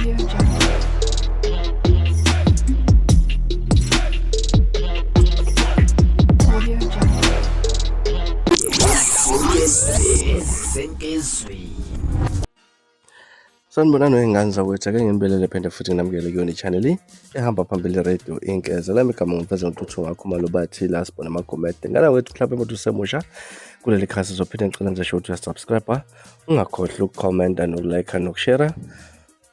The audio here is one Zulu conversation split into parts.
Audio Jungle. Audio Jungle. Sanibonani wey'ngane zakwethu, ake nginibelele phinde futhi nginamukele kuyona i-channel ehamba phambili radio inkeze. Lami igama ngiveze ngentuthu ngakho bathi la sibona amagomede. Ngane wethu mhlawumbe umuntu usemusha kuleli khasi zophinde ngicela nje ukuthi uyasubscribe, ungakhohlwa ukukhomenta nokulike nokushare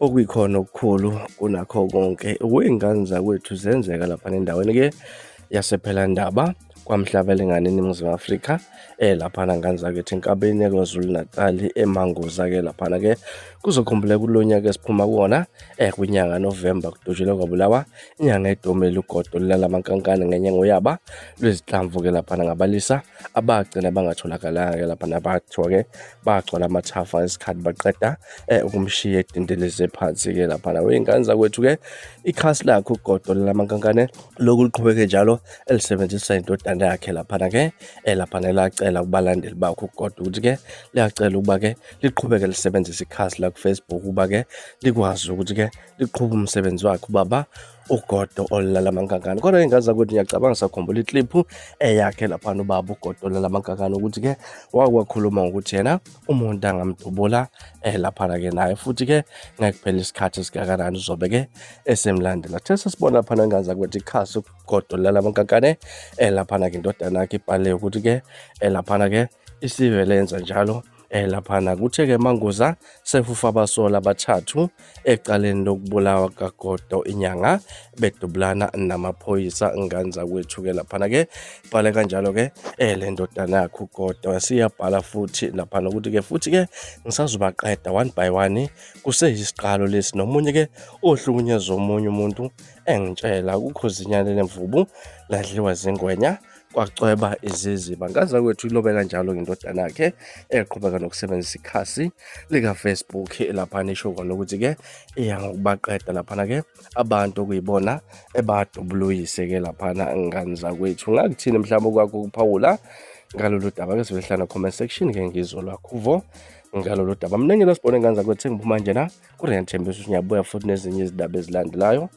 okuyikhona okukhulu kunakho konke. Wey'ngane zakwethu zenzeka lapha endaweni ke yasePhelandaba kwaMhlabelengane eNingizimu Afrika laphana ngane zakithi enkabeni yaKwaZulu Natal eManguza ke laphana ke kuzokhumbuleka kulo nyaka esiphuma kuwona kwinyanga November kudutshelwe kwabulawa inyanga edumile ugodo lilala amankankane ngenyengo yaba lwezinhlamvu ke laphana ngabalisa abagcina bangatholakalanga ke laphana bathiwa ke bagcwala amathafa ngesikhathi baqeda ukumshiya edindeleze phansi ke laphana wey'ngane zakwethu ke ikhasi lakhe ugodo lilala amankankane Lokhu liqhubeke njalo elisebenzisa indodana yakhe laphana-ke laphana lacela kubalandeli bakhe ukukodwa ukuthi-ke liyacela ukuba-ke liqhubeke lisebenzise ikhasi lakufacebook ukuba-ke likwazi ukuthi-ke liqhube umsebenzi wakhe ubaba ugodo olulala amankankane. Kodwa ingane zakwethu ngiyacabanga sakhumbula ikliphu eyakhe laphana ubaba ugodo olulala amankankane ukuthi-ke wake wakhuluma ngokuthi yena umuntu angamdubula laphana-ke naye futhi-ke ngeke kuphele isikhathi esingakanani uzobe-ke esemlandela. Kuthe sesibona laphana ingane zakwethu ikhasi ugodo lala amankankane laphana-ke indodana yakhe ibhale ukuthi-ke laphana-ke isivele yenza njalo laphana kuthe-ke manguza sefufa abasola abathathu ecaleni lokubulawa kaGodo inyanga bedubulana namaphoyisa ngane zakwethu-ke laphana-ke bhale kanjalo-ke le ndodana yakhe uGodo siyabhala futhi laphana ukuthi-ke futhi-ke ngisazobaqeda one by one kuseyisiqalo lesi nomunye-ke ohlukunyezwa omunye umuntu engitshela kukhozinyane lemvubu ladliwa zingwenya kwacweba iziziba. Ngaza kwethu ilobe kanjalo indodana yakhe eqhubeka nokusebenzisa ikhasi likaFacebook laphana isho kona ukuthi-ke iya ngokubaqeda laphana-ke abantu okuyibona ebadubuluyise-ke laphana ngane zakwethu. Ngakuthini mhlawumbe okwakho ukuphawula ngalolu daba ke sivehlana comment section ke ngizwe lwakho uvo ngalolu daba. Mningi la sibone ngane zakwethu sengiphuma njena kodwa ngiyathembisa ukuthi ngiyabuya futhi nezinye izindaba ezilandelayo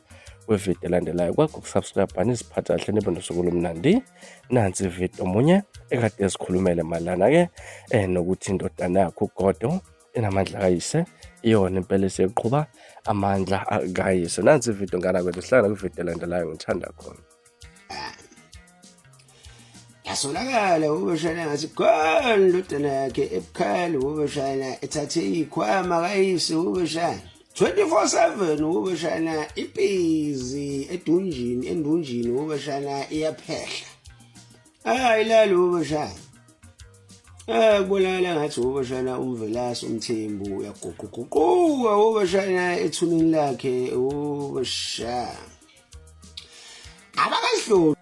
kwividiyo elandelayo. Kwakho ukusubscribe niziphathe kahle nibe nosuku olumnandi. Nansi ividiyo omunye ekade esikhulumele mayelana-ke nokuthi indodana yakhe uGodo inamandla kayise iyona impela eseqhuba amandla kayise. Nansi ividiyo ngana kwethu, sihlangana kwividiyo elandelayo. Ngithanda khona. Yasolakala ubeshana ngathi khona indodana yakhe ebukhali ubeshana ethathe ikhwama kayise ubeshana 24/7 ubeshana ibhizi edunjini endunjini ubeshana iyaphehla hayi lalo ubeshana kubonakala ngathi ubeshana umvelasi umthembu uyaguquguquka ubeshana ethuneni lakhe ubeshana abakahloli.